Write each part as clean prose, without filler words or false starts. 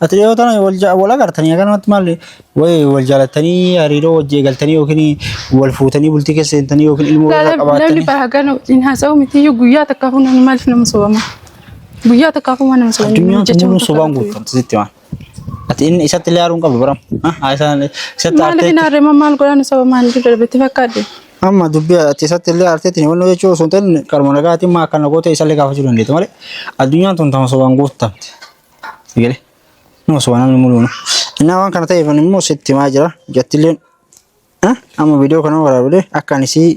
ati dhiyoo tana wal agartanii akkanumatti maal wayi wal jaalattanii hariiroo wajji eegaltanii yookiin wal fuutanii bultii keessa seentanii yookiin ilmoo irraa Namni qabaattanii. baagana wajjin haasa'u mitiyyuu guyyaa takkaafuu namni maaliif nama sobama? Guyyaa takkaafuu waan nama sobama. Addunyaan tun muluu sobaan guutamte sitti waan. Ati inni isatti illee aaruu hin qabdu baram. Isatti Maaliif aartee hin aarree maal godhaan soba maal darbetti fakkaadde? Amma dubbii ati isatti illee aarteetti ni wannoo jechuu osoo hin ta'in qaruma nagaatiin maa akkana goote isallee gaafachuu dandeetta malee addunyaan tun tama sobaan guutamte. Galee nama sobaa namni muluunu. Innaa waan kana ta'eef immoo sitti himaa jira jettilleen amma viidiyoo kana waraabdee akka ani sii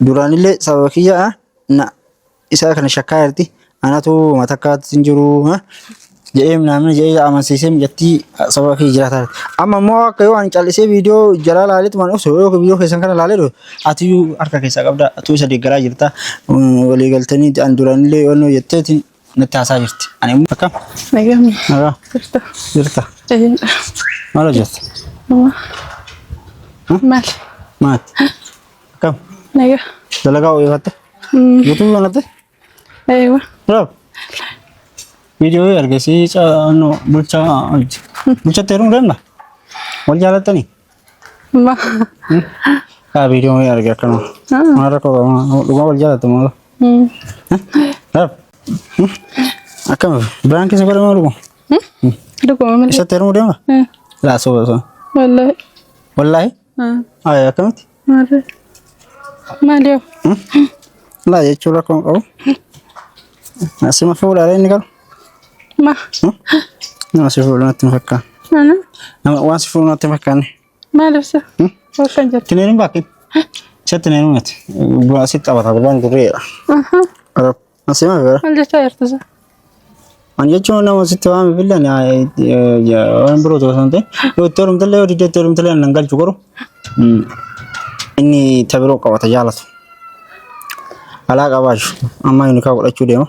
Duraanillee sababa kiyya na isaa kana shakkaa jirti. Anatu matakkaatti hin jiru jedhee namni jedhee amansiisee mijattii sababa kiyya jiraataa jirti. Amma immoo akka yoo ani callisee viidiyoo jalaa laaleetu waan obsu yoo viidiyoo keessan kana laalee dhufe atiyyuu harka keessaa qabda atuu isa deeggaraa jirta walii galtanii an duraanillee yoo jetteetiin natti haasaa jirti. Ani immoo akkam? Nagaan Nagaa jirta. jirta. Eeyyadha. Maal hojjetta? Maal? Maal? Akkam? Nagaa. Dalagaa ooyifatte? Yuutuubii banatte? Eewa. Raab. Viidiyoo argisiisa caannoo bulchaa hojii. Bulchatti heerumuu deemna? Wal jaalattanii? Ma. Haa viidiyoo arge akkanuma. Maal rakkoo qaba? Dhugaa wal jaalattu maal? Raab. Akkam biraan keessa godhama dhuguma. Dhuguma malee. Isatti heerumuu deemna? Laa soba soba. Wallahi. Wallaahi. Ay akkamitti? Maali? Maali yoo? Laa jechuun rakkoo hin qabu. Asuma fuudhaalee inni qabu. Ma. Nama si fuudhu natti hin fakkaanne. Ana? Nama waan si fuudhu natti hin fakkaanne. Maal ibsa? Bakka hin jirtu. Itti hin baakkin. Isatti hin heerumnati. Asitti taphata gurbaan gurreedha. Asuma fuudha. Maal jechaa jirtu isa? Ani jechuun nama sitti waan filan waan biroo osoo hin ta'in yoo itti heerumtellee yoo didee itti heerumtellee nan galchu garuu inni ta biroo qabata jaalatu. Alaa qabaashu amma inni kaa godhachuu deema.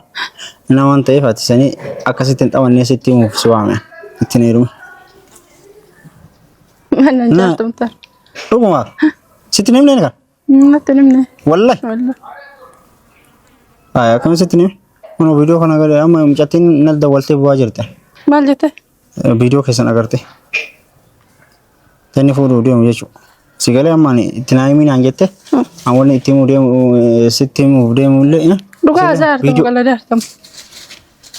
Nama waan ta'eef ati sanii akkasitti hin taphannee sitti himuuf si waame ittiin heerume. Maal nan jaaltu mutar? Dhuguma sitti hin himneen kan? Natti hin himne. Wallahi. Wallahi. Ay akkamitti sitti hin himne? Kun viidiyoo kana gadi amma mucattiin na dawwaltee bu'aa jirti. Maal jette? Viidiyoo keessan agarte. Inni fuudhuu deemu jechuudha. Si galee amma ani itti naa himii naan jette an wanni itti himuu deemu sitti himuuf deemu illee. Dhugaa haasaa hartamu Viidiyoo- qalladee hartamu.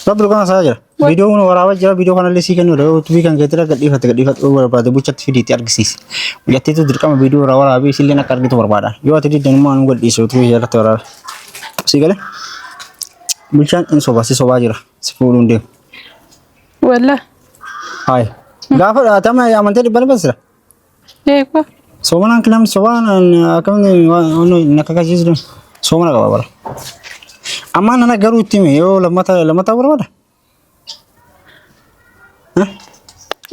Rabbi dhugaa haasaa jira. Viidiyoo kun waraabaa jira viidiyoo kanallee sii kennuu dha. Yuutuubii kan keetti gadhiifatte gadhiifadhu barbaade buchatti fidiitti argisiisi. Mucattiitu dirqama viidiyoo irraa waraabee isillee akka argitu barbaada. Yoo ati diddan immoo anuu gadhiise yuutuubii irratti waraabe. Si galee bulchaan in soba si sobaa jira si fuudhuu hin deemu. Wallah. Hayi. Gaafa dhaatama amantee dhibba dhibba sira. Eegwa. Soomanaan namni sobaan akkamitti waan na kakachiisu soomana qaba bara. Ammaan nana garuu itti hime yoo lammata lammata barbaada.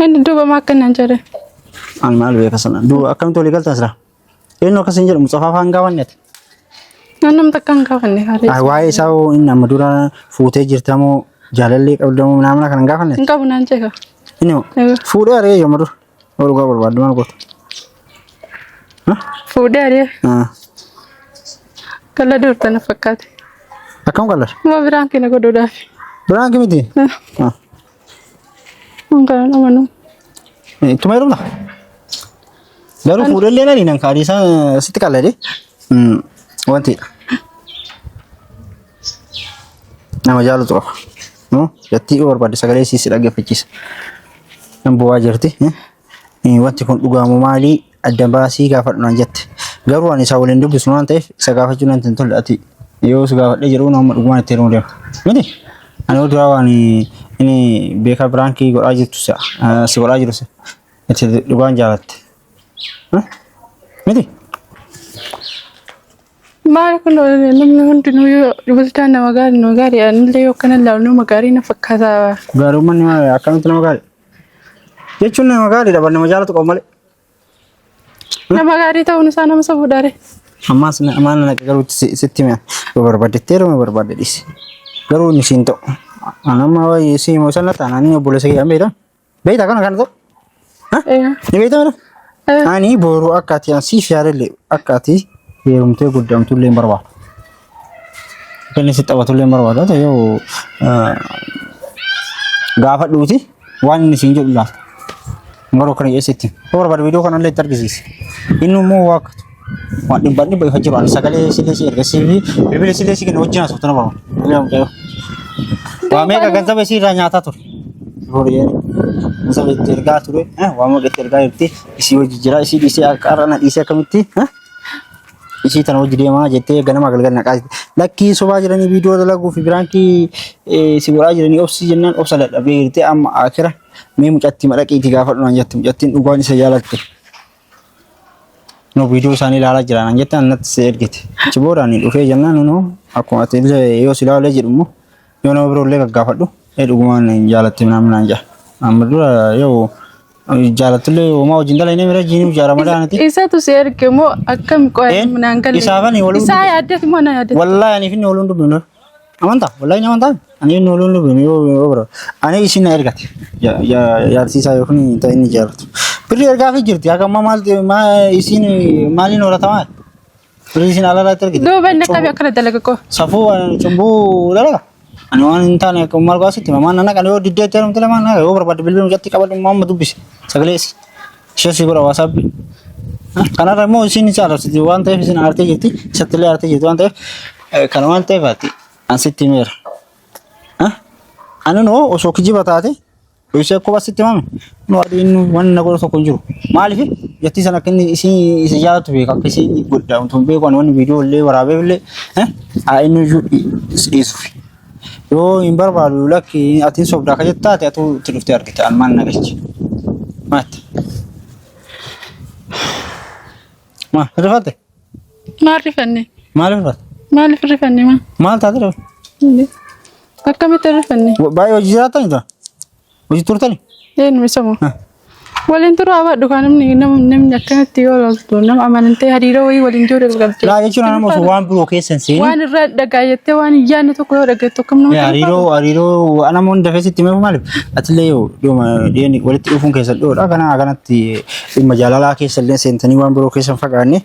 Inni duuba maa akkanaan jedhe. Ani maal beeka sana duuba akkamitti walii galtan sira. Eenyu akkas hin jedhu Mustafaa faan gaafanne ati. Namni takka hin gaafanne haala. Ay, Waa'ee isaa hoo inni amma dura fuutee jirtamoo jaalallee qabdamoo naamna kana hin gaafanne. Hin qabu naan jeeka. Inni hoo Eega. fuudhee ari'ee yoo amma dura. Yoo dhugaa barbaaddu maal goota? Fuudhee ari'ee Ah, kalla durta na fakkaate. Akkam qallar? Uma biraan kina godhuudhaaf. Biraan miti? Ah. Kun kan amanu. Ittuma heerumna. Garuu fuudhellee nani nan kaadhi isaa sitti qallade. Wanti nama jaalatu qaba. Jattii yoo barbaadde sagalee isii si dhaggeeffachiisa. Nan bu'aa jirti. Wanti kun dhugaamu maalii adda baasii gaafadhu naan jette. Garuu ani isaa waliin dubbisu waan ta'eef isa gaafachuu natti hin tolle ati yoo si gaafadhee jedhu nama dhugumaan itti heerumuu deema. Miti? Ani yoo duraa waan inni beekaa biraankii godhaa jirtu si godhaa jiru si'a. Itti dhugaan jaalatte. Miti? Maal kun namni hundinuu yoo bulchaan nama gaarii nama gaarii anillee yoo akkana ilaalu nama gaarii na fakkaata. Gaarummaan nama akkamitti nama gaarii? Jechuun nama gaariidha bar nama jaalatu qabu malee. Nama gaarii ta'uun isaa nama safuudhaare. Ammaas maal na garuutti sitti hime yoo barbaadde heeruma barbaadde dhiisi. Garuu inni siin ta'u. Ani amma waa'ee si himu sana taanaan inni obboleessa kiyyaa beektaa? Beektaa kana kana ta'u? Ni beektaa kana? Ani boru akka ati an siif yaadallee akka ati heerumtee guddamtu illee hin barbaadu. Akka inni si taphatu illee hin barbaadu. Haa ta'u yoo Gaafadhuuti waan inni siin jedhu ilaalta. Garuu akkana jedhee sitti. Yoo barbaade viidiyoo kanallee itti argisiisi. Inni immoo waa akkatu. Waan dhibbaan dhibba ifa jiru. Ani sagalee silee si erga si fi bilbila silee si kenna wajjin haasoftu na barbaada. Bilbila mucayyoo. Waa meeqa ganzaba isii irraa nyaataa ture. Horii ganzaba itti ergaa ture. Waa meeqa itti ergaa jirti. Isii wajji jira. Isii dhiisee akka har'a na dhiisee akkamitti. Isii tana wajji deemaa jettee ganama galgala naqaa jirti. Lakkii sobaa jiranii viidiyoo dalaguu fi biraankii si godhaa jiranii obsii jennaan obsa dadhabee jirti amma akira mee mucattii madhaqiitii gaafadhu naan jette mucattiin dhugaan isa jaalatte. Nu viidiyoo isaanii ilaalaa jira naan jette natti si ergite. Achi booda ani dhufee jennaan nunoo akkuma ati illee yoo si ilaalee jedhu immoo yoo nama biroo illee gaggaafadhu ee dhugumaan jaalatte minaan naan jedha. Amma dura yoo Jaalattullee homaa wajjin dalagnee mira jiiniif jaaramadaaniti. Isatu si erge moo akkam qo'e Een? naan galle. Isaafani waluu Isaa yaaddeet moo na yaaddeet? Wallahi ani finni woluun dubbinu. Amantaa wallahi ni amantaa. Ani inni woluun dubbinu yoo yoo bira. Ani isin na ergate. Jaarsiisaa yookiin ta inni jaalatu. Birri ergaa fi jirti. Akka ammaa maal maa isin maaliin horatamaa? Birri isin alaalaatti ergite. Duuba inni akkamii akkana dalaga qo. Safuu cubbuu dalaga. Ani waan hin taane akka maal baasitti mamaan nana kan yoo diddee itti heerumte lamaan nana yoo barbaadde bilbila mucatti qabadhu amma dubbisi sagalee isi ishee si godha waasaappi. Kanarra immoo isiin isa arrabsiti waan ta'eef isin aartee jirti isatti illee aartee jirti waan ta'eef kana waan ta'eef ati an sitti himeera. Ani noo osoo kijiba taate Ishee akkuma sitti himame nu adiin waan na godhu tokko hin jiru. Maaliif jettii sana akka inni isii isa jaalatu beeka akka isii godha utuu hin beeku ani wanni viidiyoo illee waraabeef illee haa inni iyyuu si dhiisuuf. Yoo hin barbaadu lakki ati hin sobda akka jettu taate atuu itti dhuftee argite an maal na galche. Maatti. Maa rifatte? Maal rifanne? Maaliif rifatte? Maaliif rifanne maa? Maal taate rifatte? Akkamitti rifanne? Baay'ee hojii jiraatanii tura? Hojii turtanii? Eenyu isa moo? Waliin turuu abadhu kan namni namni akkanatti yoo loltu nama amanantee hariiroo wayii waliin jiru galgalte. Laa jechuun nama osoo waan biroo keessa hin seenin. Waan irraa dhagaa jettee waan hin yaadne tokko yoo dhageettu akkam nama Hariiroo hariiroo namoonni dafee sitti himeef maaliif atillee yoo dhuma dhiyeeni walitti dhufuun keessan dhiyoodha kana kanatti dhimma jaalalaa keessa illee seentanii waan biroo keessa hin fagaanne.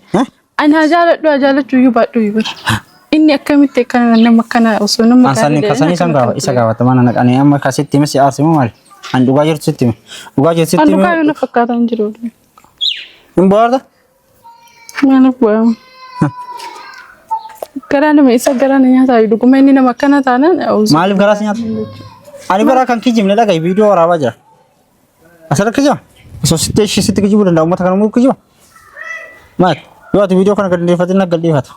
Ani haa jaaladhu haa jaalachuu iyyuu baadhu iyyuu bara. Inni akkamitti akkana nama akkana osoo nama Ansani gaarii kasanii san gaafa isa gaafata mana naqanii amma kasitti hime si aarse moo maali? An dhugaa jirtu sitti hime. Dhugaa jirtu sitti An dhugaa hime. yoo na fakkaataa hin jiru. Hin bohaarta? Maaliif bu'aa? Garaa nama isa garaa na nyaataa dhuguma inni nama akkana taanaan. Maaliif garaa si nyaata? Ani bara kan kijibne dhagahi viidiyoo waraabaa jira. Asirra kijiba? Osoo sitti ishee sitti kijibuu danda'a uummata kana muu kijiba? Maal? Yoo ati viidiyoo kana gad dhiifatin na gad dhiifata.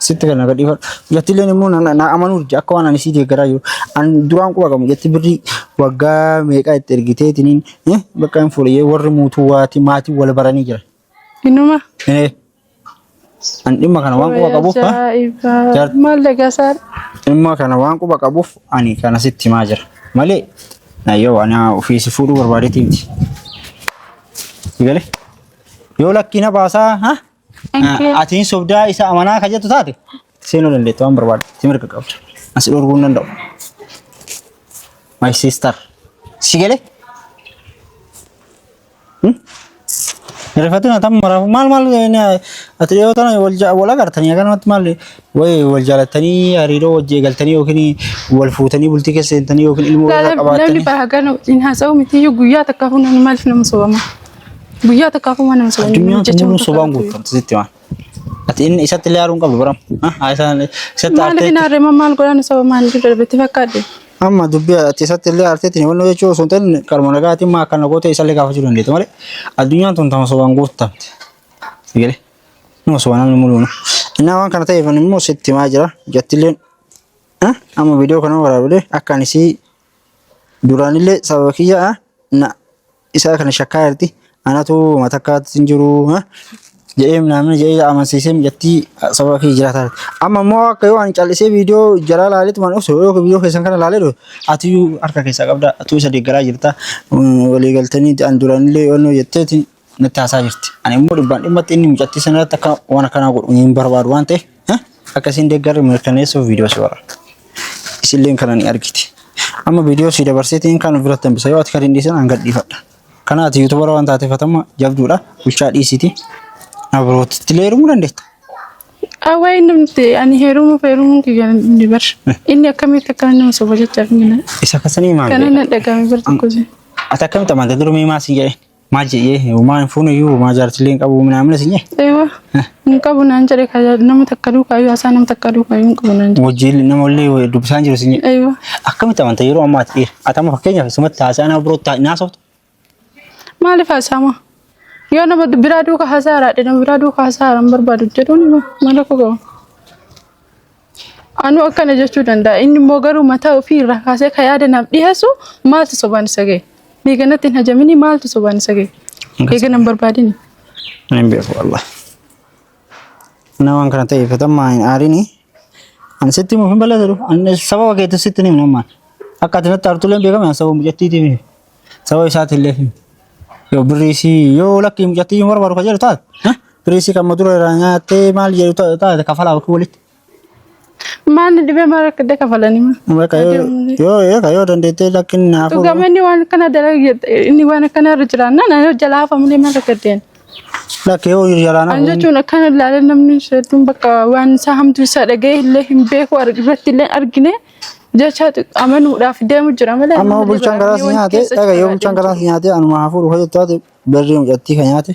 Sitti kana gad dhiifata. Jattileen immoo na amanuu didde akka waan ani sii deeggaraa jiru. An duraan quba qabu jetti birrii waggaa meeqaa itti ergiteetiniin bakka hin fuudhee warri muutuu waati maatii wal baranii jiran. Inuma. An dhimma kana waan quba qabuuf ha? Ajaa'iba. Maal dhagaasaa? Dhimma kana waan quba qabuuf ani kana sitti himaa jira. Malee na yoo ana ofii si fuudhuu barbaadeeti miti. Galee? Yoo lakkii na baasaa ha? Ati hin sobdaa isa amanaa ka jettu taate seenuu dandeetta waan barbaadde. Si mirga qabda. Asi dhorkuu hin danda'u. My sister. Si galee? Rifatina tam maraaf maal maal ati dhiyoo tana wal wal agartanii akkanumatti maal wayi wal jaalattanii hariiroo wajji eegaltanii yookiin wal fuutanii bultii keessa seentanii yookiin ilmoo irraa Namni qabaattanii. baha hin haasa'u miti iyyuu guyyaa takkaafuu namni maaliif nama sobama? Guyyaa takkaafuu nama sobama. Addunyaan tun muluu sobaan guutamte sitti waan. Ati inni isatti illee aaruu hin qabdu baram. Isatti Maaliif aartee hin aarre maal godhaan soba maal darbetti fakkaadde? Amma dubbii ati isatti illee aarteetiin himannoo jechuu osoo hin ta'in karuma nagaatiin maa akkana goote isallee gaafachuu dandeetta malee addunyaan tun tama sobaan guutamte. Egalee nama sobaa namni muluunu. Innaa waan kana ta'eef immoo sitti himaa jira jettilleen amma viidiyoo kana waraabee akka ani sii duraanillee sababa kiyya na isaa kana shakkaa jirti anatu matakkaatti hin jiru jedhee namni jedhee amansiisee jettii sababa kiyya jiraataa jirti. Amma immoo akka yoo ani callisee viidiyoo jalaa laaleetu man obsu yoo viidiyoo keessan kana laalee dhufe atiyyuu harka keessaa qabda atuu isa deeggaraa jirta walii galtanii an duraanillee yoo jetteetiin natti haasaa jirti. Ani immoo dhibbaan dhimmatti inni mucattii sanarratti akka waan akkanaa godhu hin barbaadu waan ta'eef akka isin deeggarre mirkaneessuuf viidiyoo si waraaba. Isilleen kana ni argiti. Amma viidiyoo si dabarseetiin kan of biratti hambisa. Yoo ati kan hin dhiisin an gadhiifadha. Kana ati yuutubara waan taateef atama jabduudha. Bulchaa dhiisiti. Na birootti illee heerumuu dandeetta. Awwaa inni miti ani heerumuuf heerumuun kiyya ni bar. Inni akkamitti akkana nama soba jechaaf ni Isa kasanii maal kana jedhe? na dhagahame bar tokko si. Ati akkamitti amanta durumii maa siin jedhe? Maal jedhee maa hin fuune iyyuu maa jaartillee hin qabu minaamina siin jedhe? Eewa hin qabu naan jedhe ka nama takka duukaa iyyuu haasaa nama takka duukaa iyyuu hin qabu naan jedhe. Wajjin nama illee dubbisaan jiru siin jedhe. Eewa Akkamitti amanta yeroo ammaa ati dhiira? Ati amma fakkeenyaaf isumatti haasaa nama birootti naasoftu. Maaliif haasa'ama? Yoo nama biraa duukaa haasaa haaraadhe nama biraa duukaa haasaa haaraan barbaadu jedhuun hima maal rakkoo qaba? Anuu akkana jechuu danda'a. Inni immoo garuu mataa ofii irraa kaasee ka yaada naaf dhiyeessu maaltu sobaan isa ga'e? Eeganatti hin hajamini maaltu sobaan isa ga'e? Eegana hin barbaadini. Hin beeku wallah. Na waan kana ta'eef atammaa hin aarini. Ani sitti himuuf hin balleessu. Ani sababa keetti sitti hin himne ammaan. Akka ati natti aartullee hin beekame ani sababa mucattiitiif hime. Sababa isaati illee hime. Yoo birrii isii yoo lakki mucattii hin barbaadu ka jedhu taate. Birrii isii kan dura irraa nyaattee maal jedhu taate kafalaa bakka walitti. Maal dhibee maal akka adda kafalanii ma? Bakka yoo yoo yoo yoo dandeettee lakkin naaf. Dhugama inni waan akkana dalage inni waan akkana irra jiraannaan ani jalaa hafamulee maal akka addeen. Lakki yoo jalaa An jechuun akkana ilaalee namni hedduun bakka waan isaa hamtuu isaa dhaga'ee illee hin beeku irratti illee argine jecha amanuudhaaf deemu jira malee. Amma yoo bulchaan garaa si nyaate dhaga yoo bulchaan garaa si nyaate anuma haa fuudhu hojjettu taate birrii mucattii ka nyaate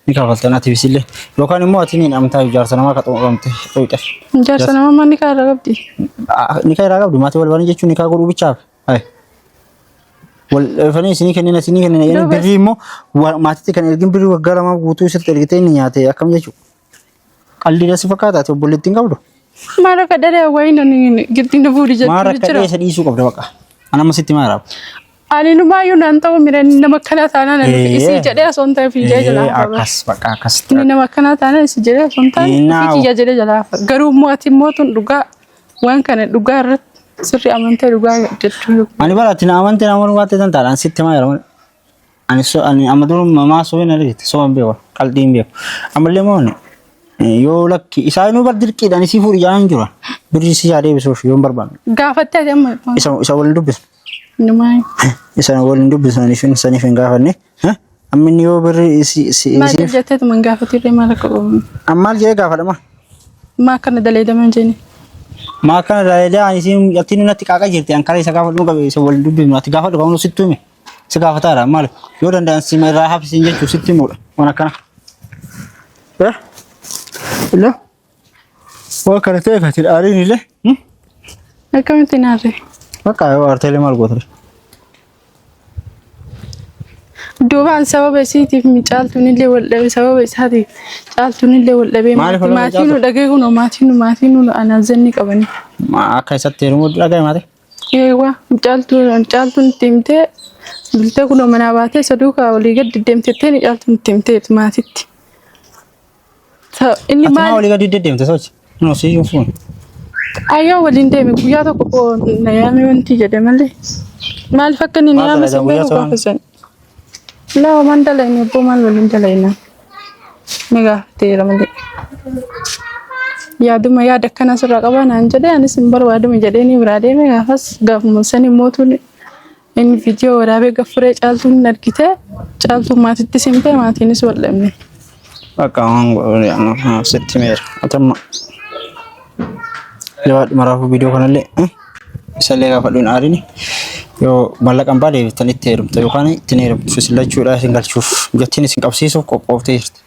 ni kafaltan ati bisillee yookaan immoo ati ni dhamtaa jaarsa namaa ka xumuramte dhoyxef. Jaarsa namaa manni kaa irraa qabdi. Ni kaa irraa qabdu maatii wal baranii jechuun ni kaa godhuu bichaaf. Hai. Wal dhufanii isinii kennina isinii kennina jedhanii Duuba- birrii immoo maatiitti kan ergin birrii waggaa lamaa guutuu isatti ergitee inni nyaate akkam jechuudha. Qalliidha si fakkaata ati obboleettiin qabdu. Maal akka dharee wayiin ani giddiin na fuudhi Maal jechuun akka jira. dheessa dhiisuu qabda baqa. Ana amma sitti maal raabu? Ani numaayyuu naan ta'u mira inni nama akkanaa taanaan ani isii jedhee osoo hin ta'in fiigee jalaa hafa. Akkas baqa akkas. Inni nama akkanaa taanaan isii jedhee osoo hin taane Innaa- ofii kiyya jedhee jalaa hafa. Garuu immoo ati immoo tun dhugaa waan kana dhugaa irratti sirrii amantee dhugaa jechuu. Ani bara ati na amante na amanuu baatte tan taadha. Ani sitti maal raabu? Ani so ani amma dur maa sobeen argite soban beeku qalbii hin beeku. Ammallee moo ani yoo lakki isaanuu bar dirqiidhaan isii fuudhi jaan hin jiru. Birrii isii haa deebisuuf yoo hin barbaanne. Gaafattee ati amma Isa waliin dubbisu. numaa Isa waliin dubbisu ani isheen saniif hin gaafanne. Amma inni yoo birrii isii maal isiif jetteetu man gaafatirree maal akka qabu. amma maal jedhee gaafadhama. Maa akkana daleedaman jeeni. Maa akkana daleedaa ani isiin ati natti qaaqa jirti an karaa isa gaafadhu qabe isa waliin dubbifnu ati gaafadhu qabu sittu hime. Si gaafataadha maal yoo danda'an si irraa hafisiin jechuun sitti himuudha waan akkana. Eh? Illee waan kana ta'eef ati aariin illee. Akkamitti naarree? Bakka yoo aarteelee maal gootu? Duubaan sababa isiitiif caaltuun illee wal dhabe sababa isaatiif caaltuun illee wal dhabee Maaliif wal dhabee maatiin nu dhagee kunoo maatiin nu maatiin nu anaazanni qabani. Akka isatti heerumuu dhaga'e maate? Eewwa caaltuun caaltuun itti himtee bultee kunoo manaa baatee isa duukaa walii gad deddeemtettee ni caaltuun itti himtee maatitti. Inni Ati maa maal walii gadi deddeemte sochi? Noo si iyyuu fuune. Ayyoo waliin deeme guyyaa tokko koo na yaame wanti jedhe malee. Maaliif akka inni na Maal yaame dalagaa sin guyyaa beeku tokko? gaafa san. Laa waan dalayne abboo maal waliin dalayna. Ni gaafateera malee. Yaaduma yaada akkana sirraa qabaa naan jedhee anis hin barbaaduma jedhee ni biraa deeme gaafas gaafuma san immoo tun inni viidiyoo waraabee gaffuree caaltuun hin argite caaltuun maatitti simtee maatiinis wal dhabne. Bakka waan godhu sitti meera. Atamma. Jabaadhu maraafuu viidiyoo kanallee isallee gaafadhu hin aarini. Yoo mallaqa hin baane deebitanii itti heerumta yookaan ittiin heerumtu isin lachuudha isin galchuuf jettiin isin qabsiisuuf qophooftee jirti.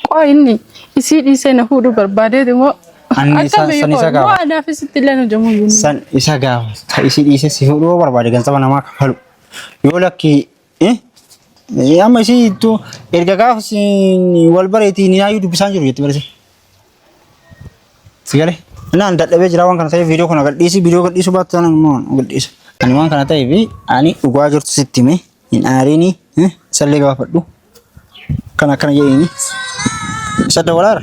Qoo inni isii dhiisee na fuudhuu barbaadeeti moo Anni akka san isa beeku gaafa. moo anaafis itti illee nu jamu iyyuu. San isa gaafa isii dhiisee si fuudhuu barbaade ganzaba namaa kafalu. Yoo lakki amma isii ittuu erga gaafa wal bareetii ni yaayyuu dubbisaan jiru jetti barese. Si galee? Naan dadhabee jira waan kana ta'eef viidiyoo kana gadhiisi viidiyoo gadhiisuu baattu taanaan immoo gadhiisa. Ani waan kana ta'eef ani dhugaa jirtu sitti hime hin aarini isallee gaafadhu. Kana akkana jedhiini. Isa dawalaara?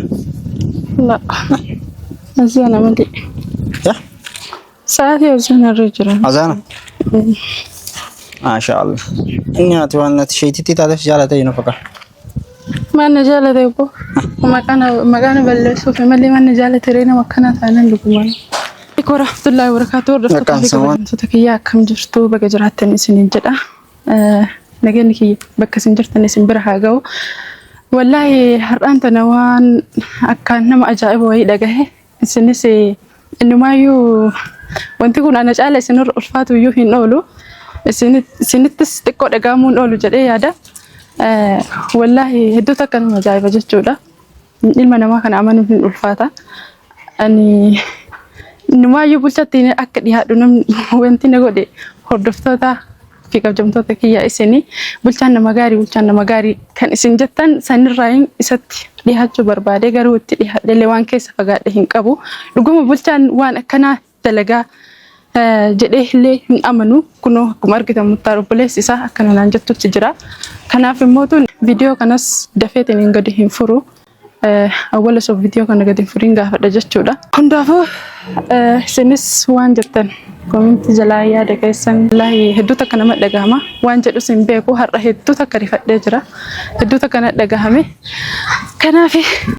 La. Azaana malee. Yaa? Sa'aatii azaana irra jira. Azaana? Maasha Allah. Inni ati waan ati sheetitti taateef jaalate hin fakkaatu. Maal na jaalate obbo? Maqaan balleessuuf malee maal na jaalate ree nama akkanaa taanaan dhugumaan. Warahmatullahi wabarakatuh. Hordoftoota Akkaan fi samaan. kabajamtoota kiyyaa akkam jirtu baga jiraattan isiniin jedha. Nageenyi kiyya bakka isin jirtan isin bira haa ga'u. Wallaahi har'aan tana waan akkaan nama ajaa'iba wayii dhagahe. Isinis innumaayyuu wanti kun ana caala isinirra ulfaatu iyyuu hin oolu. Isinittis xiqqoo dhagahamuu hin oolu jedhee yaada. Wallaahi hedduu takka nama ajaa'iba jechuudha. Ilma namaa kana amanuun hin ulfaata. Ani innumaayyuu bulchatti akka dhiyaadhu namni wanti na godhe hordoftoota fi kabajamtoota kiyya isinii bulchaan nama gaarii, bulchaan nama gaarii kan isin jettan sanirraa isatti dhiyaachuu barbaade, garuu itti dhiyaadhellee waan keessa fagaadhe hin qabu. Dhuguma bulchaan waan akkanaa dalagaa jedhee illee hin amanu. Kunoo akkuma argitan Muktaar obboleessi isaa akkana naan jettutti jira. Kanaaf immoo tun viidiyoo kanas dafeetiin hin gadi hin furu. Awwala osoo viidiyoo kana gadi hin furiin gaafadha jechuudha. Hundaafuu isinis waan jettan koomintii jalaa yaada keessan. Wallaahi hedduu takka nama dhagahama. Waan jedhus hin beeku, har'a hedduu takka rifadhee jira. Hedduu takka na dhagahame. Kanaaf